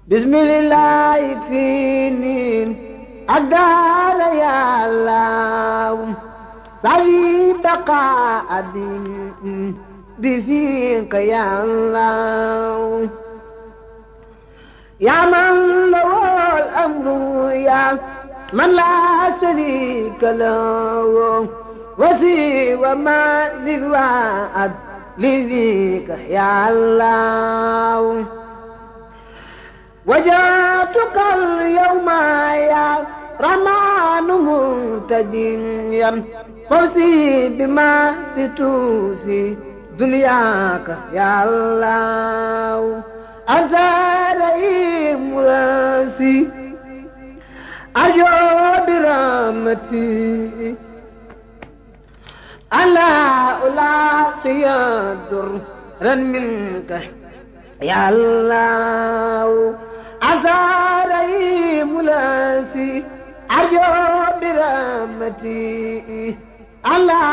bismillah yakfini adar ya Allah sawi baqa bifika ya Allah ya man lahu al-amru ya man la sharika lahu wasiwa ma liwa'ad lidhika ya Allah وجاتك اليوم يا رمان منتجيا فوزي بما ستوفي دنياك يا الله أنت رئيم راسي أجو برحمتي ألا ألاقي درا منك يا الله أزاري ملاسي أرجو برحمتي ألا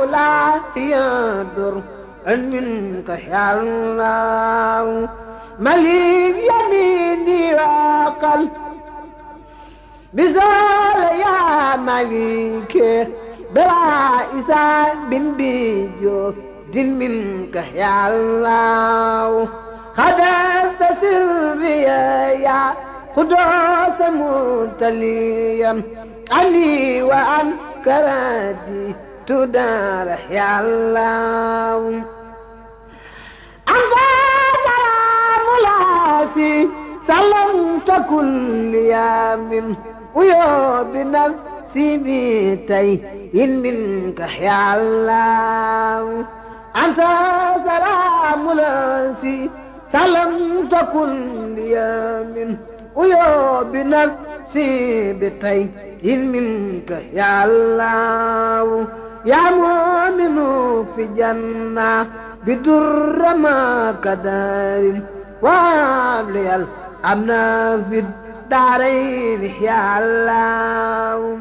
ألا يدر منك يا الله مليك يميني وقل بزول يا مليك بلا إسان بن بيجو دين منك يا الله خدست سري يا قدوس متليا عني وعن كرادي تدار يا الله أنت سلام لاسي سلمت كل يوم ويوم نفسي بيتي منك يا الله أنت سلام لاسي سلمت كل يوم ويوم نفسي بيتي منك يا الله يا مؤمن في جنة بدر ما كدار وابلي الأمن في الدارين يا الله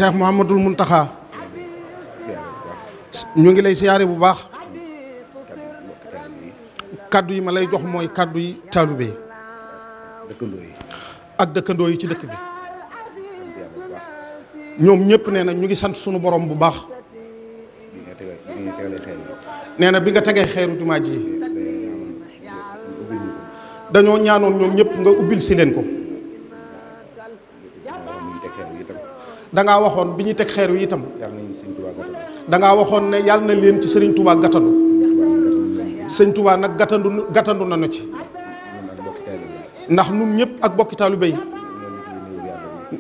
Cheikh Mouhamadoul Mountakha ñu ngi lay siyaare bu baax kaddu yi ma lay jox mooy kaddu yi taalibe ak dëkkandoo yi ci dëkk bi ñoom ñëpp nee na ñu ngi sant sunu borom bu baax nee na bi nga tegee xeeru jumaa ji dañoo ñaanoon ñoom ñëpp nga ubbil si leen ko dangaa waxoon bi ñuy teg xeer wi itam dangaa waxoon ne yàlla na leen ci Sëriñ Tuubaa gàttandu Sëriñ Tuubaa nag gàttandu nañu ci ndax nun ñëpp ak bokki taalibe yi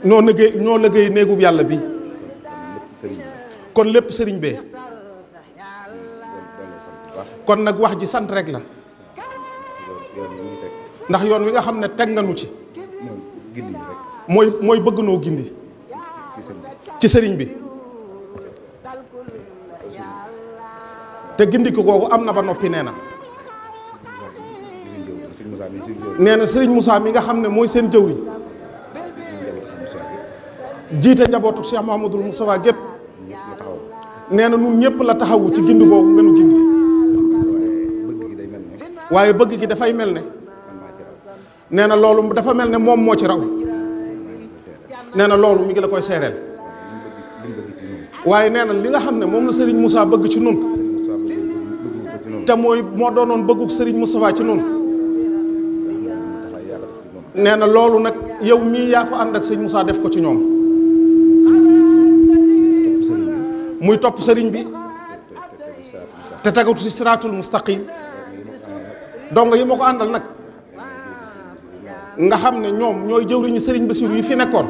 ñoo liggéey néegub yàlla bi kon lépp sëriñ bee kon nag wax ji sant rek la ndax yoon wi nga xam ne teg nga nu ci mooy bëgg noo gindi ci sëriñ bi te gindi ko googu am na ba noppi nee na sëriñ Moussa mi nga xam ne mooy seen jëwriñ jiite njabootu Cheikh Mouhamadoul Moustapha gépp nee na nun ñëpp la taxawu ci gindi googu nga nu gindi waaye bëgg gi dafay mel ne nee na loolu dafa mel ne moom moo ci raw nee na loolu mi ngi la koy seereel waaye nee na li nga xam ne moom la Serigne Moussa bëgg ci nun te mooy moo doonoon bëgguk Serigne Moustapha ci nun nee na loolu nag yow mii yaa ko ànd ak sëñ Moussa def ko ci ñoom muy topp sëriñ bi te tegatu ci siraatul mustaqim dongo yi ma ko àndal nag nga xam ne ñoom ñooy jëwriñu sëriñ Bassirou yi fi nekkoon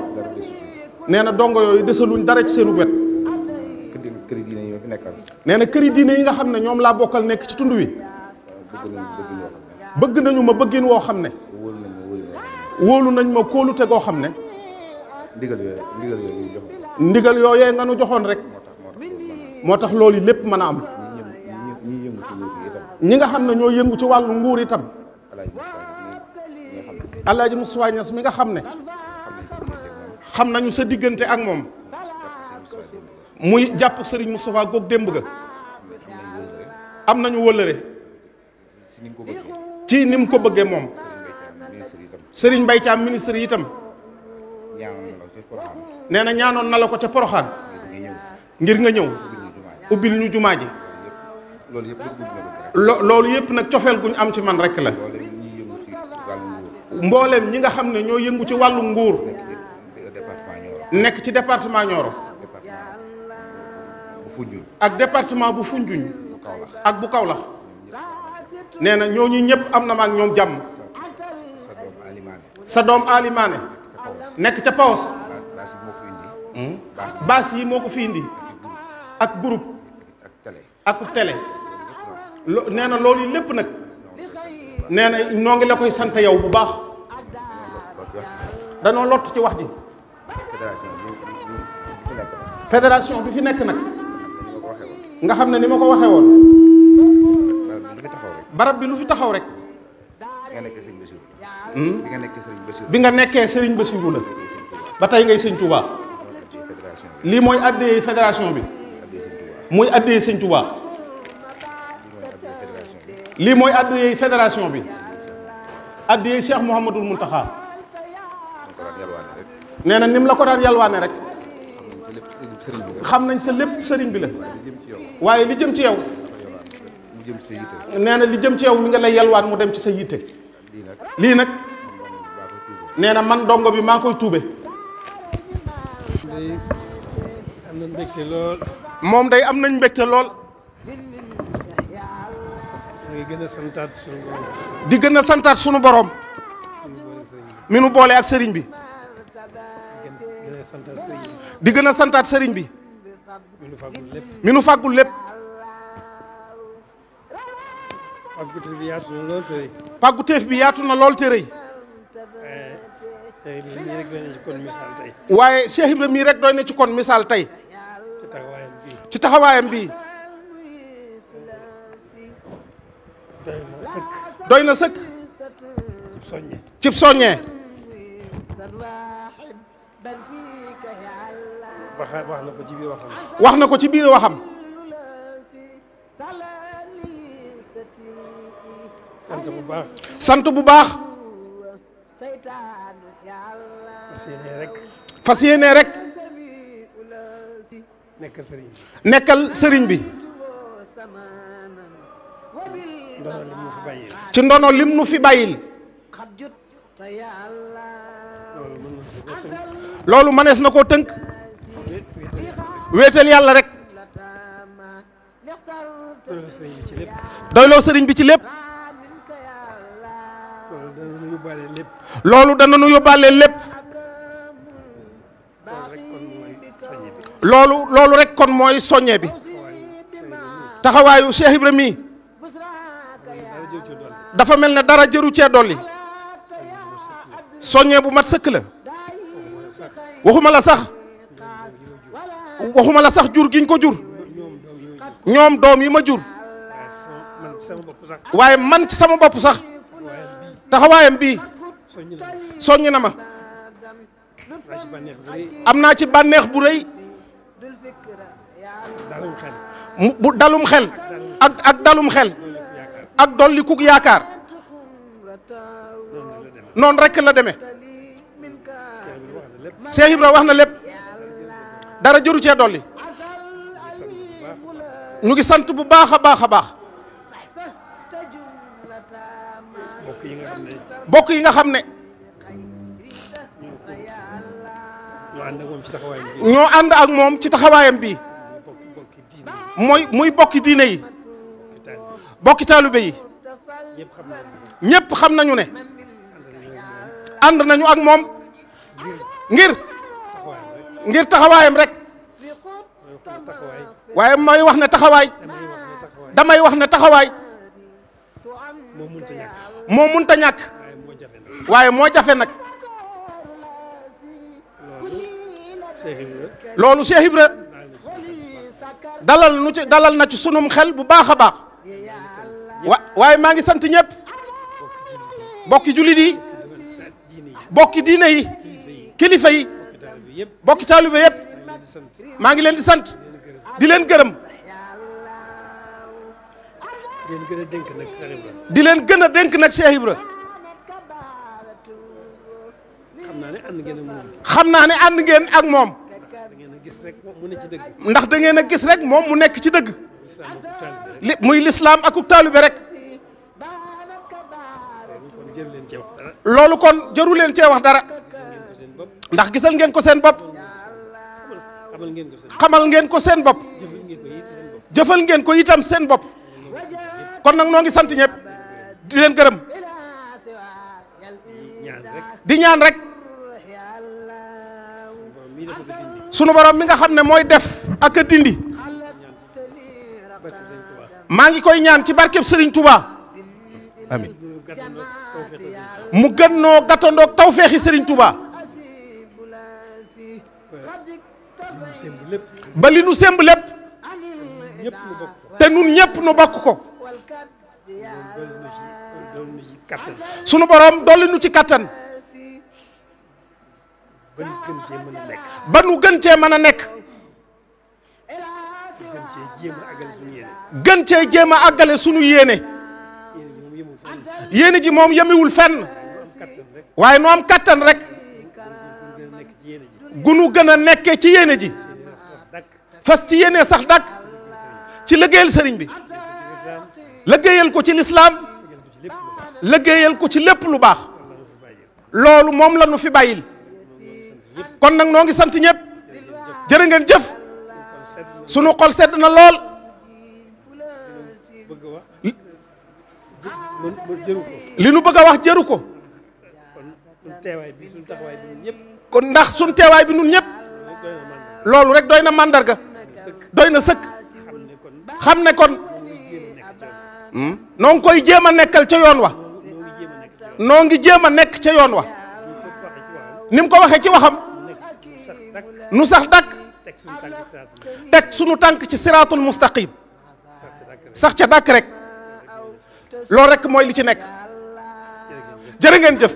nee na dongo yooyu desaluñ dara ci seenu wet nee na këri diine yi nga xam ne ñoom laa bokkal nekk ci tund wi bëgg nañu ma bëggin woo xam ne wóolu nañ ma kóolute goo xam ne ndigal yooyee nga nu joxoon rek moo tax loolu lépp mën a am ñi nga xam ne ñoo yëngu ci wàllu nguur itam Alaaji Moustapha Niass mi nga xam ne xam nañu sa diggante ak moom muy jàpp Serigne Moustapha goog démb ga am nañu wëllëre ci ni mu ko bëggee moom Serigne Mbaye Thiam ministre yi itam nee na ñaanoon na la ko ca Poroxaan ngir nga ñëw ubbil ñu jumaa ji loolu yëpp nag cofeel guñ am ci man rek la mbooleem ñi nga xam ne ñoo yëngu ci wàllu nguur nekk ci département Nioro ak département bu Foundiougne ak bu Kaolack nee na ñooñu ñëpp am na ma ak ñoom jàmm sa doom Alimaane nekk ca Paos baas yi moo ko fi indi ak groupe ak télé nee na loolu lépp nag nee na noo ngi la koy sant yow bu baax danoo lott ci wax ji fédération bi fi nekk nag nga xam ne ni ma ko waxee woon barab bi lu fi taxaw rek bi nga nekkee Serigne Bassirou la ba tey ngay Sëñ Touba lii mooy addee fédération bi muy addee Sëñ Touba lii mooy addee fédération bi addee Cheikh Mouhamadoul Mountakha nee na ni mu la ko daan yalwaane rek xam nañ sa lépp sëriñ bi la waaye li jëm ci yow nee na li jëm ci yow mi nga lay yalwaan mu dem ci sa yitte lii nag nee na man dongo bi maa koy tuube am nañ mbégte lool moom day am nañ mbégte lool di gën a santaat sunu borom di gën a santaat sunu borom mi nu boole ak sëriñ bi di gën a santaat sëriñ bi mi nu fàggul lépp pàgguteef bi yaatu na lool te rëy pàgguteef bi yaatu na lool te rëy waaye Cheikh Ibrahima mii rek doy na ci kon misaal tey ci taxawaayam bii doy na sëkk cib soññee wax na ko ci biir waxam sant bu baax fas yéene rek nekkal sëriñ bi ci ndono lim nu fi bàyyil loolu mënees na koo tënk wéetal yàlla rek doyloo sëriñ bi ci lépp loolu dana nu yóbbaale lépp loolu rek kon mooy soññe bi taxawaayu Cheikh Ibrahima mi dafa mel ne dara jëru cee dolli soññe bu mat sëkk la waxuma la sax jur giñ ko jur ñoom doom yi ma jur waaye man ci sama bopp sax taxawaayam bii soññ na ma am naa ci bànneex bu rëy bu dalum xel ak dalum xel ak dolli kuk yaakaar noonu rekk la demee Cheikh Ibra wax na lépp dara jëru cee dolli. ñu ngi sant bu baax a baax a baax. bokk yi nga xam ne ñoo ànd ak moom ci taxawaayam bi muy bokki diine yi bokki taalibe yi ñépp xam nañu ne ànd nañu ak moom ngir taxawaayam rek waaye may wax ne taxawaay damay wax ne taxawaay moo munta ñàkk waaye moo jafe nag loolu Cheikh Ibra dalal na ci sunum xel bu baax a baax waaye maa ngi sant ñëpp bokki jullit yi bokki diine yi kilifa yi bokki taalibe yëpp maa ngi leen di sant di leen gërëm di leen gën a dénk nag Cheikh Ibra xam naa ne ànd ngeen ak moom ndax da ngeen a gis rek moom mu nekk ci dëgg muy lislaam ak taalibe rek loolu kon jëru leen cee wax dara ndax gisal ngeen ko seen bopp xamal ngeen ko seen bopp jëfal ngeen ko itam seen bopp kon nag noo ngi sant ñëpp di leen gërëm di ñaan rek sunu borom mi nga xam ne mooy def ak a dindi maa ngi koy ñaan ci barkeb Serigne Touba amin mu gën noo gàttandoog tawfeexi Serigne Touba ba li nu semb lépp te nun ñëpp nu bokk ko sunu borom dolli nu ci kattan ba nu gën cee mën a nekk gën cee jéem a àggale sunu yéene yéene ji moom yemiwul fenn waaye nu am kattan rek gunu gën a nekkee ci yéene ji fas ci yéene sax dakk ci liggéeyal sëriñ bi liggéeyal ko ci lislaam liggéeyal ko ci lépp lu baax loolu moom la nu fi bàyyil kon nag noo ngi sant ñëpp jërë ngeen jëf sunu xol sedd na lool li nu bëgg a wax jëru ko kon ndax sunu teewaay bi nun ñëpp loolu rek doy na màndarga doy na sëkk xam ne kon noo ngi koy jéem a nekkal ca yoon wa noo ngi jéem a nekk ca yoon wa ni mu ko waxee ci waxam nu sax dakk teg sunu tànk ci siraatul mustaqim sax ca dakk rek loolu rek mooy li ci nekk jërë ngeen jëf